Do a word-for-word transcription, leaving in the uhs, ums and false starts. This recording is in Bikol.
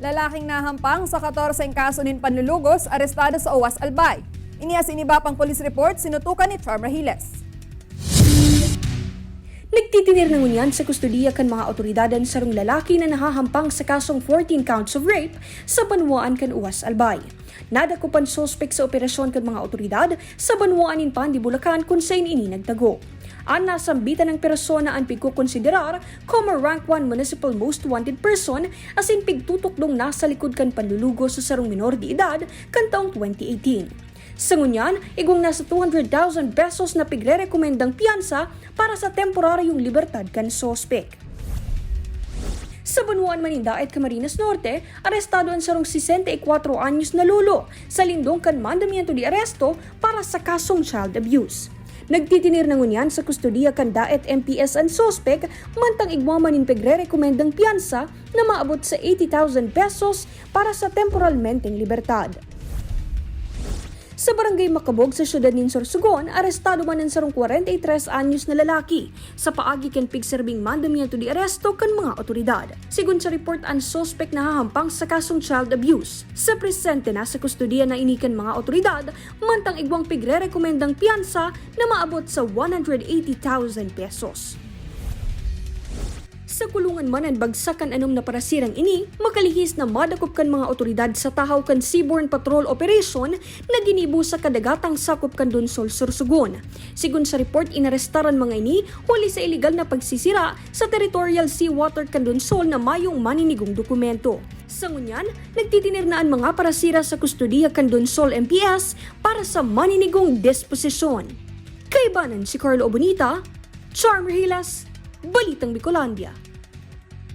Lalaking nahampang sa katorseng kaso nin panlulugos, arestado sa Uwas, Albay. Ini asin iba pang police report, sinutukan ni Charm Rahiles. Nagtitinir na ngunyan sa kustodiya kan mga awtoridad an sarong lalaki na nahahampang sa kasong fourteen counts of rape sa banwaan kan Uwas, Albay. Nadakop an suspek sa operasyon kan mga awtoridad sa banwaan nin Pandi, Bulacan, kun saen ini nagtago. An nasambitan na persona an pigkokonsiderar komo rank one municipal most wanted person asin pigtutukdong nasa likod kan panlulugo sa sarong minor de edad kan taong twenty eighteen. Sa ngunyan, igwang nasa two hundred thousand pesos na pigrerekomendang piyansa para sa temporaryong libertad kan suspek. Sa banwaan man nin Daet, Camarines Norte, arestado an sarong sesenta y cuatro anyos na lolo sa lindong kan mandamiento de aresto para sa kasong child abuse. Nagtitinir na ngunyan sa kustodiya kan Daet M P S an suspek, mantang igwa man nin pigrerekomendang piyansa na maabot sa eighty thousand pesos para sa temporalmenteng libertad. Sa Barangay Makabog sa siyudad nin Sorsogon, arestado man an sarong kwarenta y tres anyos na lalaki sa paagi kan pigserbing mandamiento de aresto kan mga awtoridad. Sigon sa report, an suspek nahahampang sa kasong child abuse. Sa presente, nasa kustodiya na ini kan mga awtoridad, mantang igwang pigrerekomendang piyansa na maabot sa one hundred eighty thousand pesos. Sa kulungan man an bagsak kan anom na parasirang ini, makalihis na madakop kan mga awtoridad sa tahaw kan Seaborne Patrol Operation na ginibo sa kadagatang sakop kan Donsol, Sorsogon. Sigon sa report, inarestar an mga ini huli sa iligal na pagsisira sa territorial sea water kan Donsol na mayong maninigong dokumento. Sa ngunyan, nagtitinir na an mga parasira sa kustodiya kan Donsol M P S para sa maninigong disposisyon. Kaibanan si Carlo Obonita, Charm Rahiles, Balitang Bicolandia.